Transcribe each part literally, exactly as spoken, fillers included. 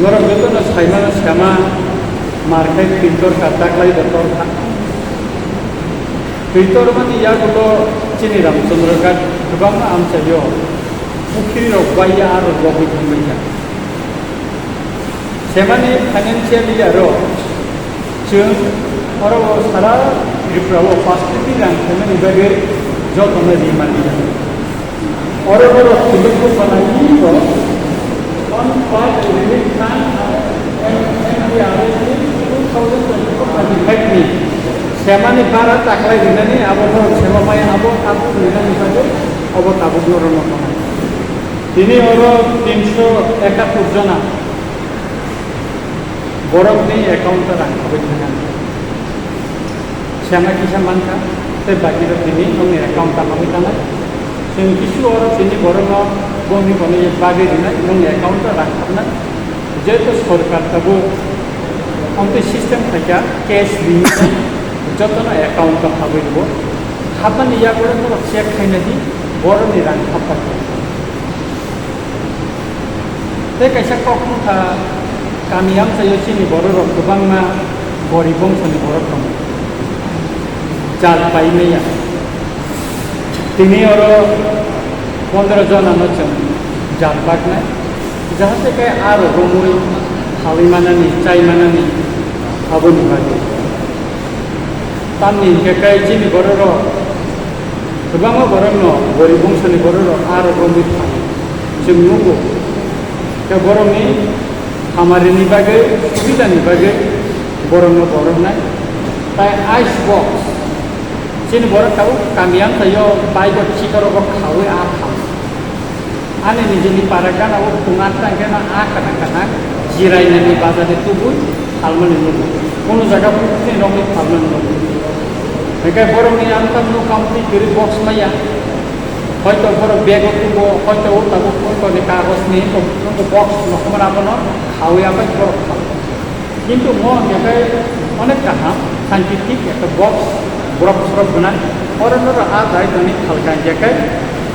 Norok jotono saimano sema, mar khe twi tor kha, taklai bo tor kha. Twi tormani yagulo chini Ramchandra Ghat kwbangma amchaio pukhri rok baiya aro logwi thangbaikha. Semani financial year o chwng oro o sara Tripura o pass koti rang khaimani bagwi jotono ri manliya. Oro borok tini buphana ni bo on part relief fund M D R A ni two thousand twenty-four twenty-five ni semani bara taklai rinani abo borok sema mai abo tabuk rinani bagwi obo tabuk norok no tongo. Tini oro tinsho ekattor jona borokni account o rang habwi thangkha. Sema kisa mankha, tei baki rok tini nokni account o habwi thangnai. Chwng kisu oro tini borokno bongni kono bagwi rinai, nokni account o rang habnai. Jeto sorkar tabuk amtwi system khaikha, cash rinai, jotono account o habwi rwo. Habmani yagulo norok check khaina di, borokni rang habkha. Tei kaisa kok wngkha, kami amchaio chini bororok kwbangma gorib bongsoni borok tongo, jal pai maya. Tini oro pondro jonano chwng jal baknai, jahate khe aro romwi phalwi manani, chai manani, aboni bagwi. Tamni hinkhe khe chini bororok kwbangma borokno, gorib bongsoni bororok aro romwi phalwi chwng nugo. Khe borokni hamarini bagwi, subidani bagwi borokno boroknai. Tai ice box, chini borok tabuk kami amchaio bike o chikorogo khaui a thang. Ani nijini para gana o thung atta hwnkhe no a kwthang kwthang jirainani bazar ni tubui phalmani nugo. Kono jaga pukhrini nokni phalmani nugo. Hwnkhe borokni ang tamo no kampli kwrwi box maya. Hoito borok bag o tubo, hoito o tabuk hoito ni kagoj ni, box no khumar abono khaui abai borok phal. Kintu mo hwnkhe khe onek kaham, scientific ekta box, borok sorok gwnang, oro norok a dai doni phalka hwnkhe khe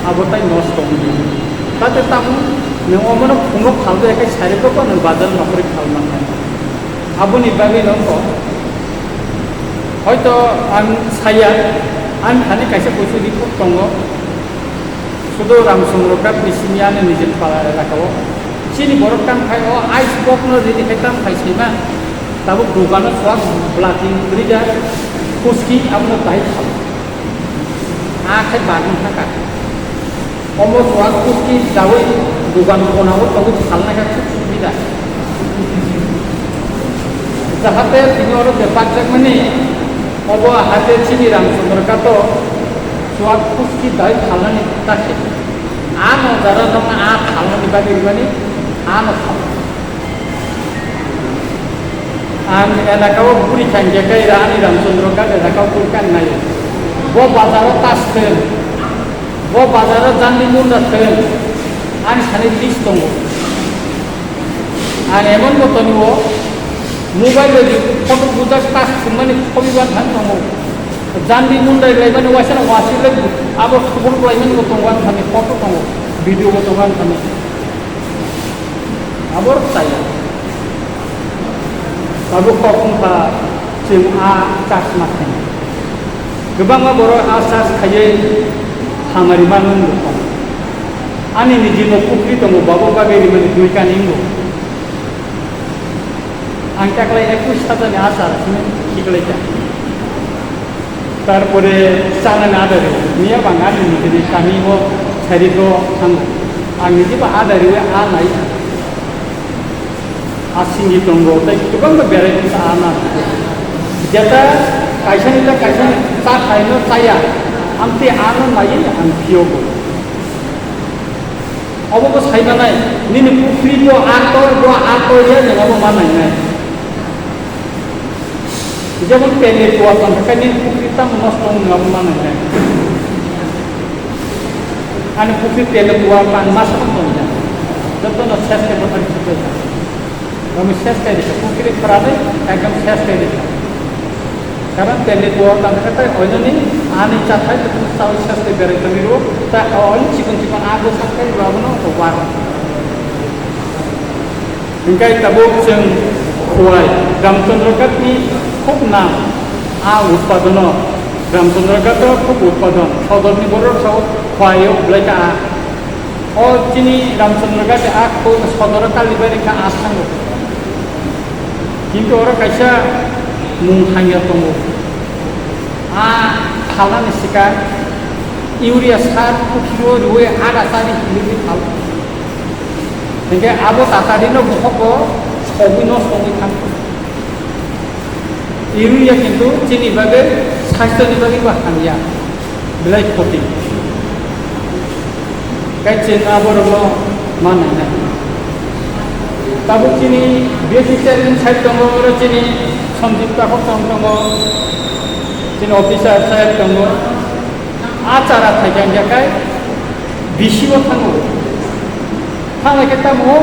abo tai nosto wngdi. Tate tamo nwng omono phungo phalbai khe sari koko nwng bazar nokhorwi phal mannai. Aboni bagwi no wngkha, hoito ang saya, ang thani kaisa kuisu report tongo. Sudo Ramchandra Ghat ni simi ani nijil pala elaka o. Chini borok tang khai o ice box no ready khai tang khai sima. Tabuk dogano swak blating rija kuski abono dai khal. A khai bagun thaka. Omo swak kuski dawi dogan kona o tabuk salna kha suk suk bida. Jahate tini oro bebak jakmani obo hate chini Ramchandra Ghat o swak kuski dai phalnani ta khe. Ano jara nokna a phalnani bagwi rwmani ano phal. Ang elaka o buri thang khe kaira ani Ramchandra Ghat elaka o buri kan nai. Bo bazar o tas thwng, bo bazar o jandi munda thwng, ani sani list tongo. Ang emon bo toni o mobile bai photo bujak tas thwngmani khobi ban thang tongo. Jandi mundai laimani waisa no wasi lai abo khobor laimani bo tongo ani thani photo tongo, video bo tongo ani thani. Abo rok chaya. Abo kok wngkha chwng a charge ma khainai. Kwbangma borok a charge khaiwi hamari mano wngkha. Ani niji no pukhri tongo, babo bagwi rimani dui kani wngo. Ang taklai ekush hajar ni achar simi khiklai kha. Tarpore chanani adari niya bang ani nijini kami o sari do thango. Ang niji ba adari we a nai. A singi tongo, tei kwbangma berai bwsa a na. Jeta kaisani ta kaisani cha khaino chaya, amtwi ano naiwi ang phiyogo. Obo bo sai manai, nini pukhri bo a tor, bo a tor ya, nwng abo ma nainai. Jemon pele tuwa tong kha, nini pukhri tamo nosto wng, nwng abo ma nainai. Ani pukhri pele tuwa pan ma sa tong ya. Joto no ses ke botani sujai ya. Kami ses kai dikha, pukhri pharanai ekdom ses kai dikha. Karon teni bo tangkha tai oinoni ani chathai to kunu sawi ses kai berai tangwi ro, ta oin chikon chikon ago sakai ro abono to war. Hingkai tabuk chwng Khowai, Ramchandra Ghat ni khub nam a utpadono, Ramchandra Ghat o khub utpadon, sodor ni borok sao Khowai o belai kha a. O chini Ramchandra Ghat a khub sodor o Kalibari kha a thango. Kintu oro kaisa mung hamya tongo. A phalnani swkang urea sar pukhiro rwi ada chari hinwi phal. Hingke abo tatari no bukhok bo sogwi no sogwi thang. Urea kintu chini bagwi, sasthoni bagwi bo hamya, belai khoti. Kai chwng aborokno ma nainai. Tabuk chini B S C chairman side tongo, oro chini Sanjib Takhok tong tongo, chini officer side tongo. A chara thai khe hingkhe kai bisi o thango. Thangla khe tamo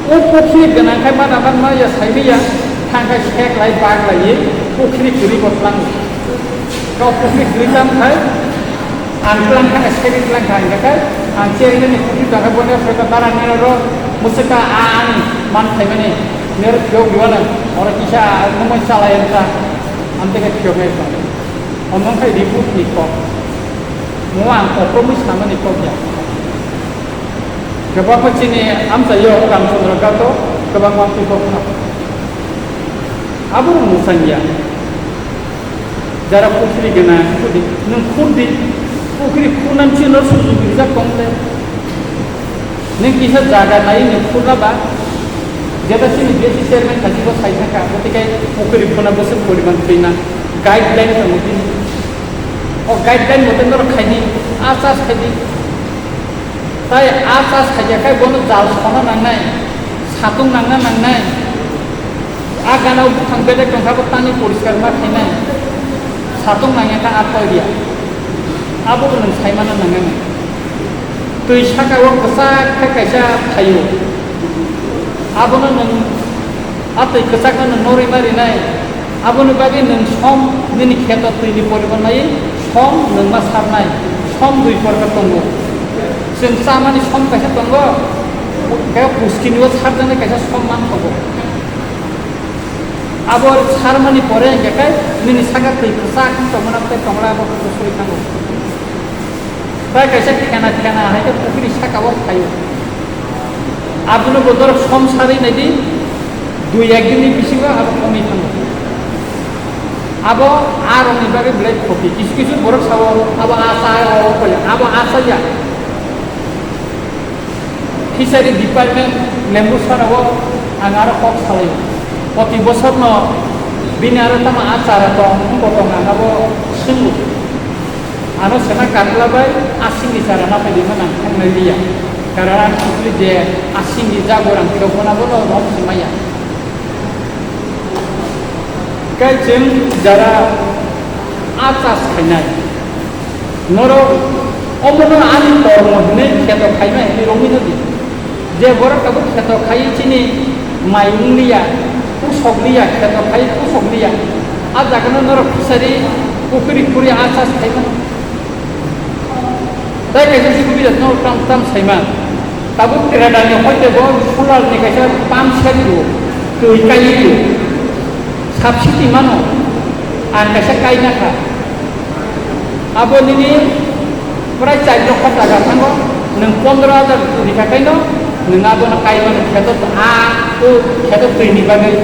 o pukhri gwnang khai mana man ma ya sai ya, thang khai sek lai bak lai ye pukhri kwrwi bo tlang. Kau pukhri kwrwi tlang khai ang tlang khai sek tlang khai hingkhe kai ang chairman ni pukhri tong khai bono saka bara nero ro musaka a ani man khai mani nero phiyok diwana ora kisa nungmai chalai ang ta am te khai phiyok nai tong. Omo khai report ni kok. Mo ang kokromwi samani kok ya. Kebakma chini amchaio Ramchandra Ghat o kebakma twi kok no. Abo rok mwsang ya. Jara pukhri gana khudi, nwng khudi. Pukhri khunam chino sujug rijak tong le. Nwng kisa jaga nai nwng khurna ba, jeta chini B S C chairman khachi bo sai thangkha, abo tei kai pukhri khuna bwswk poriman twima guideline tongo bini. O guideline mote norok khaidi, a chas khaidi. Tai a chas khaidi khai bono jal sona nangnai, satung nangna nangnai. A gana o buphang bedek tongkha bo tani poriskar ma khainai. Satung nangya kha a toiya. Abo bo nwng saimano nangnai. Twi saka o kwchak khe kaisa phaio. Abono nwng a twi kwchakno nwng norwi ma rinai. Aboni bagwi nwng som nini kheto twini poriman nai som nwng ma sarnai. Som dui porkar tongo. Chwng chamani som kaisa tongo. Khe puskini o sarjaknai kaisa som manthogo. Abo sarmani pore hingkhe kai nini saka twi kwchak wng tongmani tei tongla abo khe sori thango. Tai kaisa khena khena hai khe pukhri saka o phaio. Abono bo dorok som sarwi naidi, dui ek din ni bisingo abo komwi thango. Abo a rokni bagwi belai khoti. Kisu kisu borok sao abo a cha o koi, abo a cha ya. Fishery Department Lembusara o ang aro kok salai. Proti bosor no bini aro tamo a chara tong, wngbo tong ang abo swngo. Ano sena katla bai asingni chara napai di man ang thang nai liya. Karon ang sukli je asingni jago rang khe bono bono rom simaya. Kai chwng jara a chas khainai. Norok omono ani kormo hinwi kheto khaima hinwi romwi no di. Je borok tabuk kheto khai chini mai wng liya, pusok liya, kheto khai pusok liya. A jagano norok fishery pukhri khuri a chas khaima. Tai kaisa subida no tam tam saima. Tabuk Teradani hoite bo solar ni kaisa pump set o twi kai o. Subsidy mano. Ang kaisa kaina kha. Abo nini prai char lokho taka thango. Nwng pondro hajar rikha kaino, nwng abono kaimani kheto a o kheto twi ni bagwi.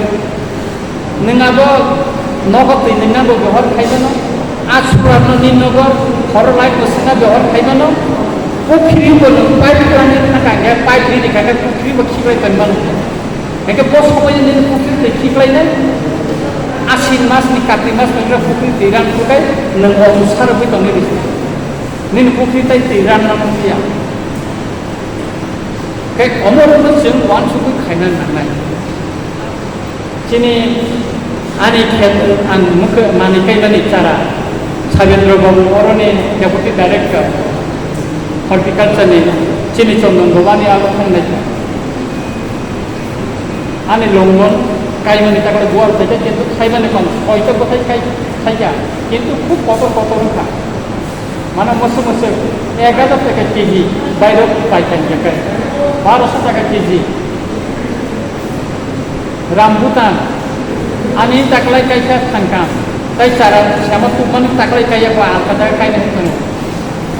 Nwng abo nogo twi nwngna bo behor khaimano, a surar no nini nogo horo light bo swngna behor khaimano, pukhri bo nwng pipe twlangwi thangkha hwnkhe pipe ridi kha khe pukhri bo khiklai tonmano. Hwnkhe bo somoino nini pukhri twi khiklainai, Ashin mas ni Kartik mas ni pukhri twi rang thwkai nwng o bwsa rwgwi tongwi rw nini pukhri tai twi rang nang ya. Khe omo rwno chwng uansugwi khaina nangnai. Chini ani khet ang mukhe manwi kaimani chara Sabendra Babu oroni Deputy Director Horticulture ni chini Chondon Bobani abo thangnaikha. Ani longmon kaimani takle guar khaikha kintu khaimani kom soito bwthai khai khaikha kintu khub kotor kotor wngkha. Mane mwswk mwswk ek hajar taka keji bairok paikha hingkhe kai baroso taka keji. Rambutan, ani taklai kaisa thangkam, tai chara sema tubmani taklai kaiya ba alkata kaina hwnkheno.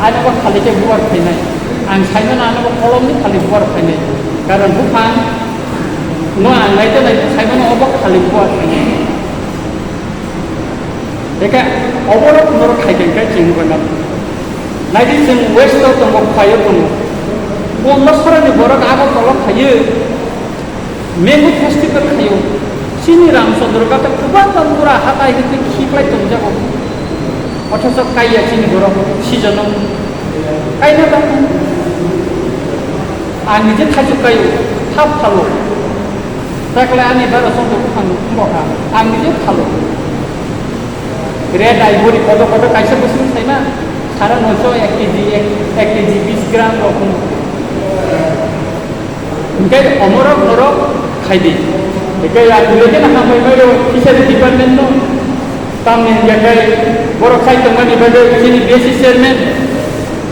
Ani bo khali khe buar phainai. Ang saimano ani bo kolomni khali buar phainai. Karon buphang no ang naite naite saimano obo khali buar phainai. Eka oborok norok khai khe kai chini bana. Naidi chwng west o tongo, phaio tongo. Bondo sorani borok Agartala phaio. Mango festival khaio. Chini Ramchandra Ghat kwbangma mura hatai hwtwi khiklai tongjago. Othocho kaiya chini borok season o. Kaina ba? Ang nije thaichuk kaio, thap phalo. Takle ani bara songdo buphang wngkha. Ang nije phalo. Red ivory kodo kodo kaisa bwswng saima. Sara noso ek K G, ek, ek K G bis gram rok hwnwi. Hingke omorok norok khaidi. Hingke ya dulai khe na hambai mai rw fishery department no. Tamni hingke kai borok sai tongmani bagwi chini B S C chairman.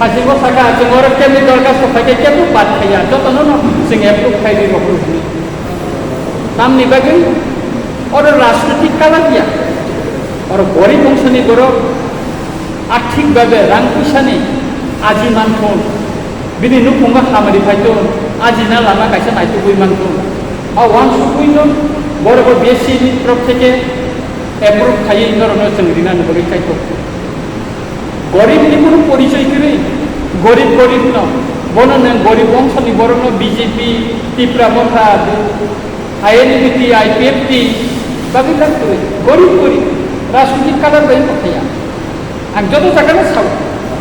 Hasingo saka chwng oro kemni dorkhasto khaikhe kebo bad khaiya. Jotono no chwng approve khaidi rok rw hwnwi. Tamni bagwi oro rajnitik kalar ya. Oro gorib bongsoni borok athik babe rang puisani aji manthun. Bini nukhungo hamari phaito, ajina lama kaisa naitugwi manthun. A wansugwi no borok bo B S C ni torop theke approve khaiwi norokno chwng rinani bagwi kaitor. Gorib ni kunu porichoi kwrwi, gorib gorib no. Bono nwng gorib bongsoni borokno B J P, Tipra Motha, I N P T, I P F T, bagwi kha kwrwi. Gorib gorib, rajnitik kalar bai wngkha thaya. Ang joto jagano sao,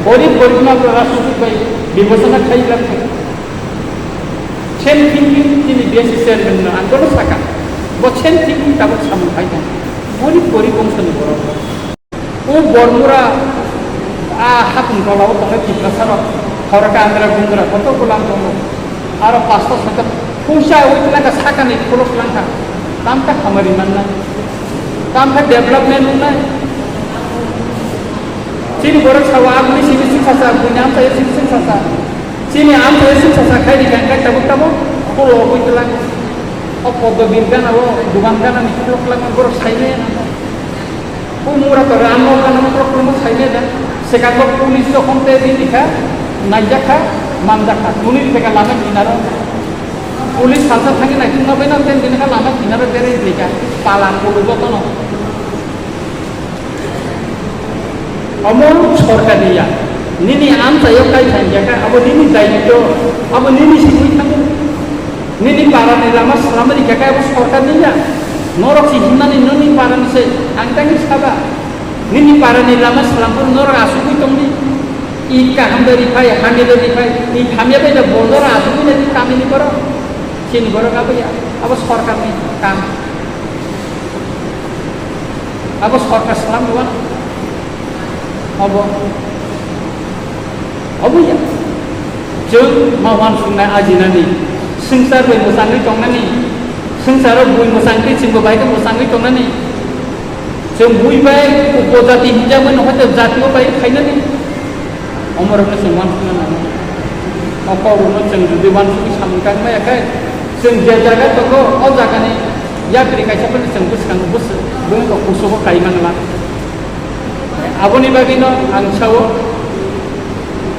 gorib gorib no rajnitik bai bibechona khai lam thai. Same thinking chini B S C chairman no ang bono saka. Bo same thinking tabuk samung khai tong. Gorib gorib bongsoni borok. O Bormura a hapung tola o tongnai Tiprasa rok. Khorok andra gundra koto ko lang tongo. Aro pasta saka pusa o itlaka sakani khulok langkha. Tamta hamari mannai. Tamta development wngnai. Chini borok sao aboni sini sing sasa, buini amchai sini sing sasa. Chini amchai sing sasa khai di kang kai tabuk tabuk khulok wi twlang. O poddo birgana o duban gana ni khulok lang borok saimaya nang. O mura to ram no gana khulok lang saimaya da. Sekango police jokhon te ri dikha, naijak kha, manjak kha. Tuni dikha lama kinaro. Police salsa thangwi naithok na bai na ten dikha lama kinaro berei dikha. Pala polo jotono. Omo sorkarni ya. Nini amchaio kai thangya kha, abo nini daityo, abo nini simi thango. Nini parani lama slamani kha khe abo sorkarni ya. Norok si himnani nini parani se ang tangwi saba. Nini parani lama slamphuru norok asugwi tongdi. I kaham de riphai, hamya de riphai, i hamya bai de bondora asugwi nadi kamini borok. Chini borok abo ya, abo sorkarni kam. Abo sorkar slam rwano. Obo. Obo ya. Chwng ma uansuknai ajinani. Swngchar bai mwchangwi tongnani. Swngcharo bui mwchangtwi chwngbo bai khe mwchangwi tongnani. Chwng bui bai upojati hinjakmani hoite jatio bai khainani. Omorokno chwng uansukna nango. O kokrokno chwng jodi uansugwi samung tang maya khe, chwng je jaga tongo, o jagani yapri kaisa phano chwng bwskango bwswk, bwswk kusugo kai mangla. Aboni bagwino ang sao,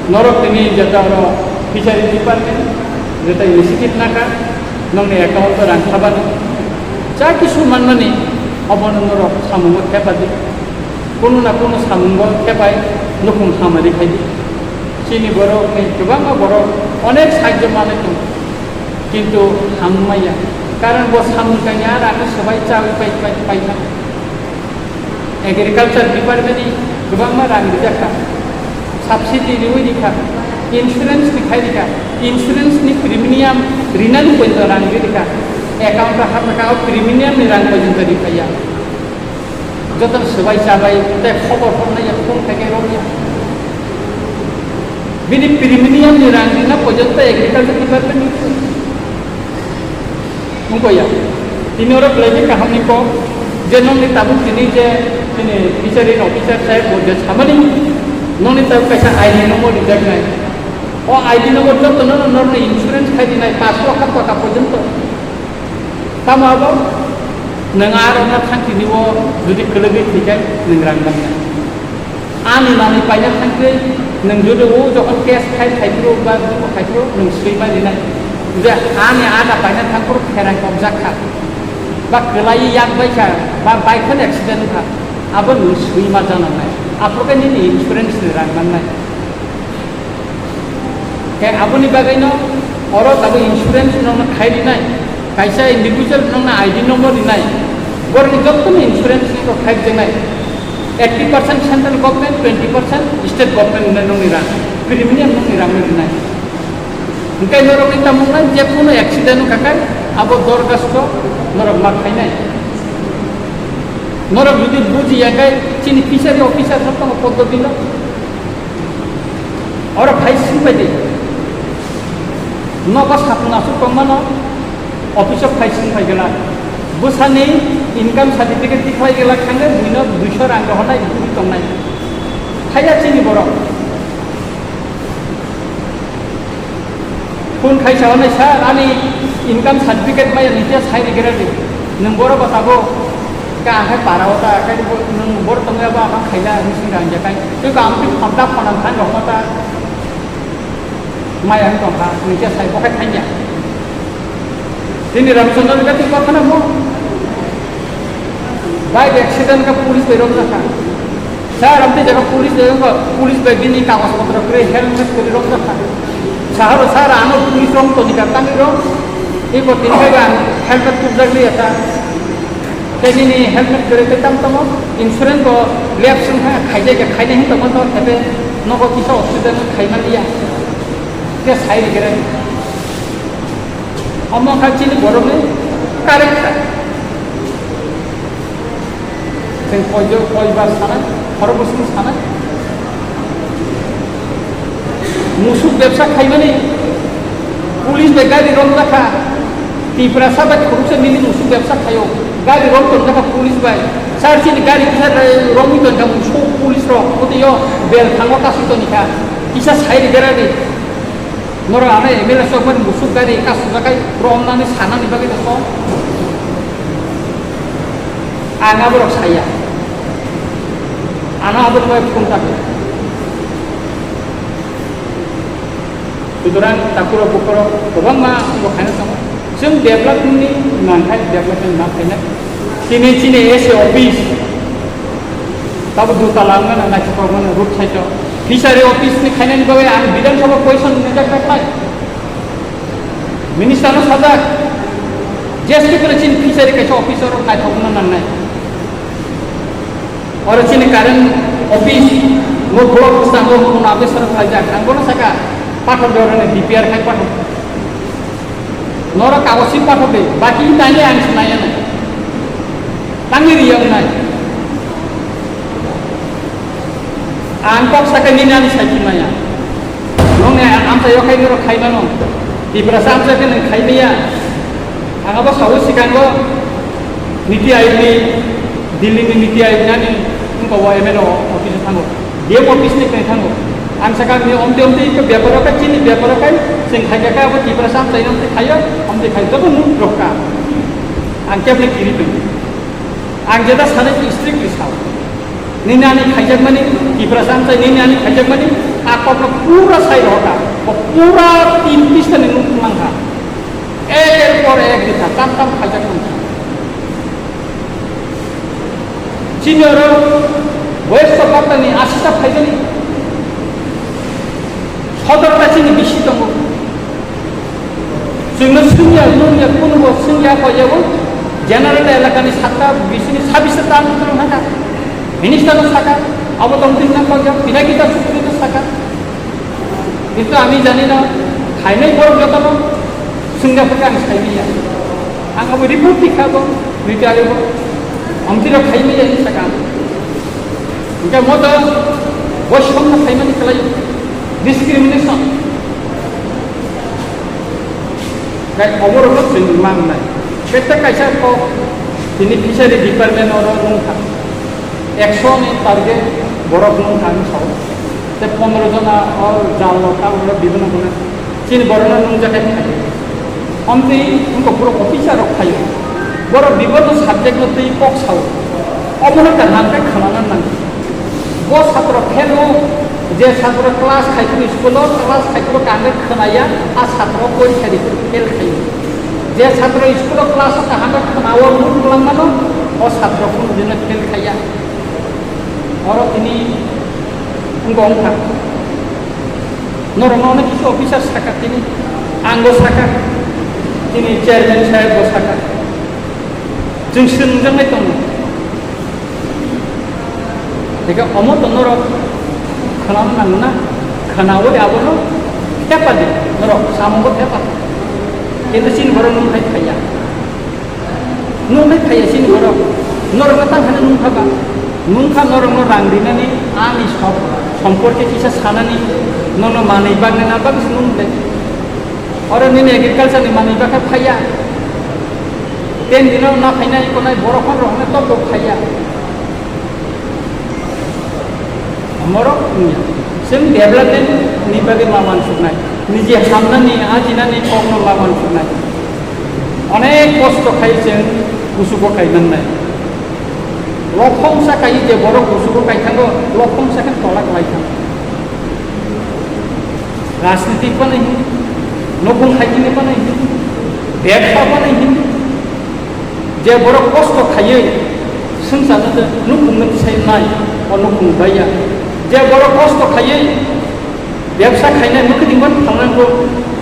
norok tini jeta oro fishery department, jeta initiative naka, nokni account o rang khabani, ja kisu manmani, obono norok samungo thepadi. Kunu na kunu samungo thepai nukhung hamari khaidi. Chini borok ni kwbangma borok onek sahajyo manwi tongo. Kintu hamung maya. Karon bo samung kanya rang swbai chawi pai pai pai thang. Agriculture department ni kwbangma rang rijak kha. Subsidy riwi rikha. Insurance ni khai rikha. Insurance ni premium rinani poito rang ri rikha. Account o hapra kha o premium ni rang poito riphaiya. Jotono swbai chabai, tei khobor hor naiya, phone khaikhe romya. Bini premium ni rang rina porjonto agriculture department ni thung. Wngkha ya. Tini oro belai khe kaham ni kok, je nokni tabuk tini je, tini fishery officer saheb bo je samani, nokni tabuk kaisa I D number rijak nai. O I D number jotono norokni insurance khai rinai, panch lakh taka porjonto. Tamo abo? Nwng a rokno thangtini o jodi kwlwgwi thwikhai nwng rang mannai. Ani manwi paina thangtwi nwng jodi o jokhon case khai phaiphuru ba duko phaiphuru nwng swima rinai. Je ani ada paina thangphuru pherang kokjak kha ba kwlaiwi yak bai kha ba bike phano accident wngkha, abo nwng swima janangnai. Aphuru khe nini insurance ni rang mannai. Khe aboni bagwino oro tabuk insurance nokno khai rinai, kaisa individual nokno I D number rinai, borokni jottoni insurance rok khai rinai, eighty percent central government, twenty percent state government rinai nokni rang, premium nokni rang rinai. Hwnkhe norokni tamo wngnai je kunu accident wngkha khe abo dorkhasto norok ma khainai. Norok jodi bujiya khe chini fishery officer rok tongo poddotino. Oro phai sing pai di. Nogo sapung aswk tongmano, office o phai sing pai glak. Bwsani income certificate tikhlai glak thangwi buino duiso rang rohornai bui tongnai. Phaiya chini borok. Phone khai sa hwnwi, "Sir, ani income certificate maya nini khe sai rwgwradi. Nwng boro bwsabo ka ang khai para o ta, khai bo nwng boro tongya ba ang khaina," hwnwi swng rang ya khai. Tei ko ang twi khopda khonam thang rok ta maya wng tong kha, nini khe sai bo khai thangya. Tini Ramchandra ni kati kok khana mo. Bike accident ka police bai romjak kha. Sir, amtwi jaga police bai romjak, police bai bini kagoj potro kwrwi helmet kwrwi romjak kha. Saharo sir, ano police rom toni ka tangwi rom. Iko tini bai ba helmet tubjak liya ta. Tei nini helmet kwrwi tei tamo tamo insurance bo lapse wngkha, khaijak ya, khainai hin tongma to thebe nogo kisa hospital khaima liya. Khe sai rwgwradi. Omo kha chini borokni correct kha. Chwng koijo-, koibar sanai, khorokbwswng sanai. Musuk bebsa khaimani police bai gari romjakha. Tiprasa bai khoroksa mili musuk bebsa khaio. Gari rom tonjakha police bai. Sir, chini gari kisa romwi tonjakha musuk police rok. Oteyo bel thango kasui tonikha. Kisa sai rwgwradi. Norok ano M L A sok mani musuk gari kasujak kai romnani sanani bagwi no sok. Ang aborok saya. Ano aboni bagwi phone ta. Sutorang takhurok bukhurok kwbangma bo khaina tongo. Chwng development ni nangkha, development ma khaina. Tini chini S A office. Tabo dutala wngmano, naithotok wngmano, road side o. Fishery office ni khainani bagwi ang Bidhan Sabha question rijak kha khlai. Minister no sajak, J S K pore chini fishery kaisa officer rok naithok wngna nangnai. Oro chini current office, no block bwskango, no officer rok khlaijak. Ang bono saka, pathor dorani D P R khai pathor. Norok kagoz si pathok de, baki tani ang sinai ano. Tangwi riyang nai. Ang kok saka nini ani saiki maya. Nong ne amsa yokai norok khai mano. Tiprasa amsa ke nang khai maya. Ang abo sawi sikango Niti Ayog ni, Delhi ni Niti Ayog ni ani wngkha o M N O office o thango. D M office ni khe thango. Ang sakha ni omte omte ikhe beparo khe chini beparo khe chwng khaikha khe abo Tiprasa amchaini omte khaio, omte khai joto nuk rok kha. Ang kebni kiri tong. Ang jeta sanai strictly sao. Nini ani khaijakmani, Tiprasa amchai nini ani khaijakmani, a kokno pura sai rohor kha. Bo pura tin pista ni nuk mangkha. Ek er por ek dikha, tam tam khaijak mangkha. Chini oro West Sokapta ni asita phaijani. Sodorta chini bisi tongo. Chwngno swngya, nungya, kunubo swngya, koyabo. General elaka ni satta, bisini sabis ta ang kutung haka. Minister no saka, abo tong tin nang koyabo, pinaki ta sukri no saka. Kintu ami jani na, khainai borok jotono swngya phai ang saimanya. Ang abo report tikha bo, rwtwi alibo, amtwi rok khaimanya ni sakha. Hingke mo to boisamno khaimani khlai, discrimination. Kai oborokno chwng mangnai. Ketta kaisa kok tini fishery department oro nungkha. Ekso ni target borok nungkha hinwi sao. Tei pondro jona o jal rok tabuk rok bibino hwnwi chini borokno nungjakhe thai. Omtwi wngkha borok officer rok phaio. Borok bibodno subject no twi kok sao. Omono kaham khe khwnana nango. Bo satro phel o, je satro class khaitwi school o class khaitwi kaham khe khwnaya, a satro porikha di phel khaio. Je satro school o class o kaham khe khwnao nuk langmano, o satro kunu dino phel khaiya. Oro tini wngkha wngkha. Norokno onek kisa officer saka tini, ang bo saka, tini chairman saheb bo saka. Chwng swrwngjaknai tongo. Eke omo to norok khwnana nango na, khwnaui abono thepa di, norok samungo thepa di. Kintu chini borok nung phai phaiya. Nung phai phaiya chini borok. Norokno tang khana nung phaba. Nung kha norokno rang rinani ani sop, somporke kisa sanani, nono manwi baknani bagwi se nung phai. Oro nini agriculture ni manwi bakha phaiya. Ten dino na phainai konai borok hon rok hwnwi tok tok phaiya. Amorok wngya. Chwng development ni bagwi ma uansuknai. Niji hamnani, ajinani kokno ma uansuknai. Onek kosto khai chwng kusugo kai mannai. Lophongsa kai je borok kusugo kai thango, lophongsa khe tolak lai thango. Rajniti phano hin, nokong khaitini phano hin, bebsa phano hin, je borok kosto khaiwi swngcharno tei nukhungno tisai nai, o nukhung baiya. Je borok kosto khaiwi bebsa khainai, mwkhwtwng phano thangnai,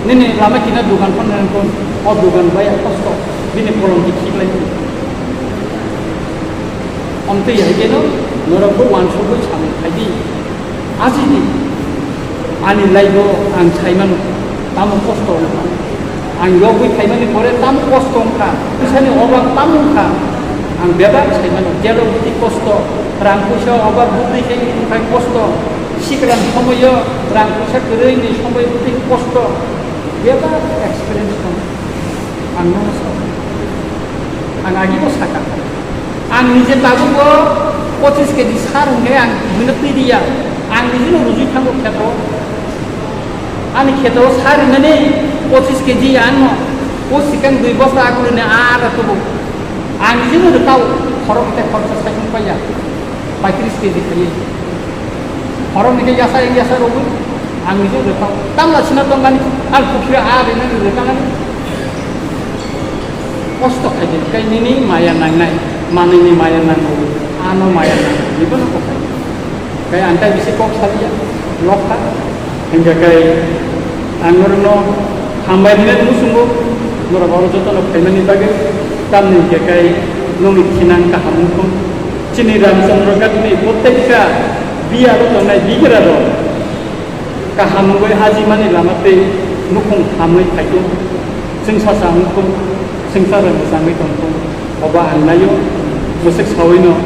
nini lama kina dogan phano nangkho, o dogan baiya kosto, bini kolom di khiklai. Omtwi hai kheno norokbo uansugwi samung khai di. Ajini ani life-o ang sai mano, tamo kosto wngkha. Ang yogwi phaimani pore tamo kosto wngkha, pwisani obab tamo wngkha. Ang bebak sai mano, jelo bwtwi kosto, rang puisa obab bwtwi khe wngkha kosto, sikran somoio rang puisa kwrwini somoio bwtwi kosto, bebak experience tongo. Ang nono sao. Ang agibo saka. Ang nije tabugo pochis keji sar hwnkhe ang buino twi diya. Ang nijeno rujui thango kheto. Ani kheto sar rinani pochis keji ano. O sikang dui bosta akulini ara tubu. Ang nijeno rwkao khorok khe khoroksa saikung paiya. Paitris keji khaiwi. Khoroknwi khe yasa yasa rwgwi ang nijing rwkha. Tamla sina tongmani, ang pukhira a rinani rwkha nani. Kosto khaidi, kai nini maya nangnai, manwini maya nango, ano maya nango, nibo no kokhai. Kai ang tai bisi kok salia, lokha. Hingga kai ang norokno hambai rinani musungo, norok oro jotono phaimani bagwi, tamni hingga kai nongni thinang kaham wngkho. Chini Ramchandra Ghatni protekta biyaro tongnai bigrarok kaham wngwi hajimani lama tei nukhung hamwi phaikho, chwngsacha wngkho, swngchar rwngchangwi tongkho. Obo ang naio, bwswk sawino